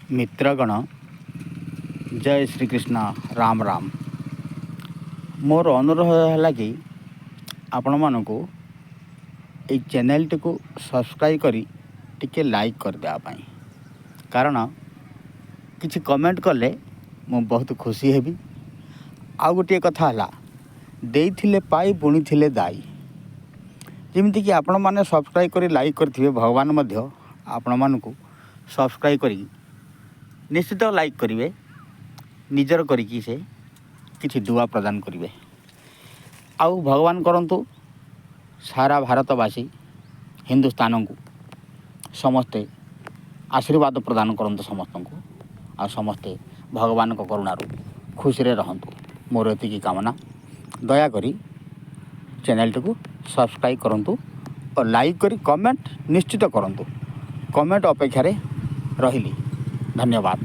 ମିତ୍ରଗଣ, ଜୟ ଶ୍ରୀକୃଷ୍ଣ, ରାମ ରାମ। ମୋର ଅନୁରୋଧ ହେଲା କି ଆପଣମାନଙ୍କୁ ଏଇ ଚ୍ୟାନେଲଟିକୁ ସବସ୍କ୍ରାଇବ୍ କରି ଟିକେ ଲାଇକ୍ କରିଦେବା ପାଇଁ, କାରଣ କିଛି କମେଣ୍ଟ କଲେ ମୁଁ ବହୁତ ଖୁସି ହେବି। ଆଉ ଗୋଟିଏ କଥା ହେଲା, ଦେଇଥିଲେ ପାଇ ବୁଣିଥିଲେ ଦାଇ। ଯେମିତିକି ଆପଣମାନେ ସବସ୍କ୍ରାଇବ୍ କରି ଲାଇକ୍ କରିଥିବେ, ଭଗବାନ ମଧ୍ୟ ଆପଣମାନଙ୍କୁ ସବସ୍କ୍ରାଇବ୍ କରିକି ନିଶ୍ଚିତ ଲାଇକ୍ କରିବେ, ନିଜର କରିକି ସେ କିଛି ଦୁଆ ପ୍ରଦାନ କରିବେ। ଆଉ ଭଗବାନ କରନ୍ତୁ ସାରା ଭାରତବାସୀ ହିନ୍ଦୁସ୍ତାନଙ୍କୁ ସମସ୍ତେ ଆଶୀର୍ବାଦ ପ୍ରଦାନ କରନ୍ତୁ ସମସ୍ତଙ୍କୁ, ଆଉ ସମସ୍ତେ ଭଗବାନଙ୍କ କରୁଣାରୁ ଖୁସିରେ ରହନ୍ତୁ, ମୋର ଏତିକି କାମନା। ଦୟାକରି ଚ୍ୟାନେଲଟିକୁ ସବସ୍କ୍ରାଇବ୍ କରନ୍ତୁ ଓ ଲାଇକ୍ କରି କମେଣ୍ଟ ନିଶ୍ଚିତ କରନ୍ତୁ। କମେଣ୍ଟ ଅପେକ୍ଷାରେ ରହିଲି। ଧନ୍ୟବାଦ।